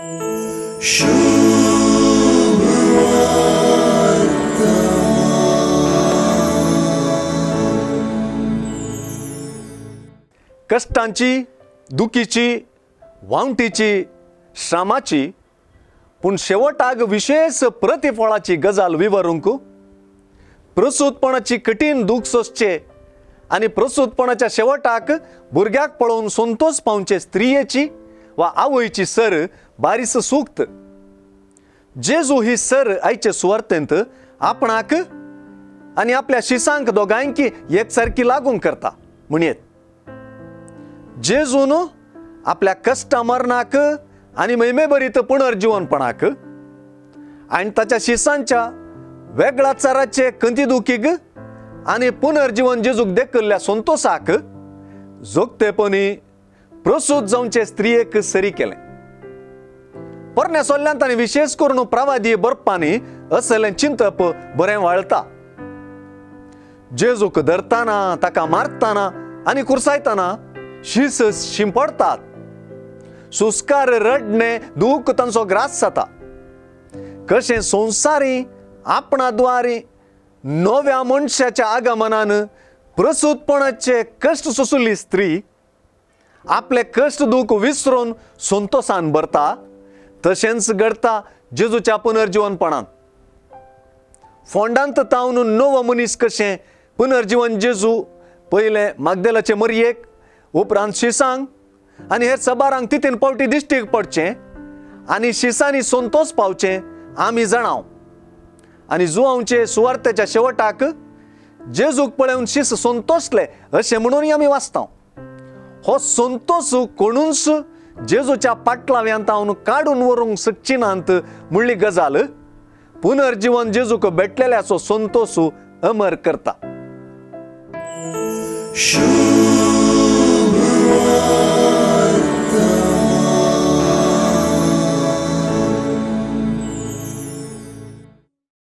कश्टांची, दुखीची, वावटीची, श्रामाची पूण शेवटाक विशेश प्रतिफळाची गजाल विवरूंक प्रसूतपणाची कठीण दूख सोंसचे आनी प्रसूतपणाच्या शेवटाक भुरग्याक पळोवन संतोष पावचे स्त्रियेची वा आवयची सर बारीस सुक्त. जेजू ही सर आयचे सुवार्तेंत आपणाक आनी आपल्या शिसांक दोगांयकी एकसारकी लागून करता म्हणयेत. जेजून आपल्या कश्टा मरणाक आनी महिमेभरीत पुनर्जिवनपणाक आनी ताच्या शिसांच्या वेगळाचाराचे कंती दुखीक आनी पुनर्जिवन जेजूक देखिल्ल्या संतोसाक जोगतेपणी प्रसूत जावचे स्त्रियेक सरी केलें. पोरण्या सोल्ल्यांत आनी विशेष करून प्रवादी बरपांनी असलें चिंतप बरें वाळता. जेजूक धरताना, ताका मारताना आनी कुर्सायतना शीस शिंपडटात. सुस्कार, रडणे, दूख तांचो ग्रास जाता. कशें संवसारी आपणा द्वारी नव्या मनशाच्या आगमनान प्रसूतपणाचे कश्ट सोंसुल्ली स्त्री आपले कश्ट दूख विसरून संतोसान भरता, तशेंच घडता जेजूच्या पुनर्जिवनपणांत. फोंडांत तावन नवो मनीस कशें पुनर्जिवन जेजू पयलें मागदेलाचे मरयेक, उपरांत शिसांक आनी हेर सबारांक तितीन पावटी दिश्टीक पडचें आनी शिसांनी संतोस पावचें आमी जाणाव. आनी जुवांवचे सुवार्तेच्या शेवटाक जेजूक पळोवन शीस संतोसले अशें म्हणूनय आमी वाचता. हो संतोस कोणूच जेजूच्या पाटलाव्यांत हांव काडून व्हरूंक शकचिनात म्हणली गजाल पुनर्जिवन जेजूक भेटलेल्याचो संतोस अमर करता.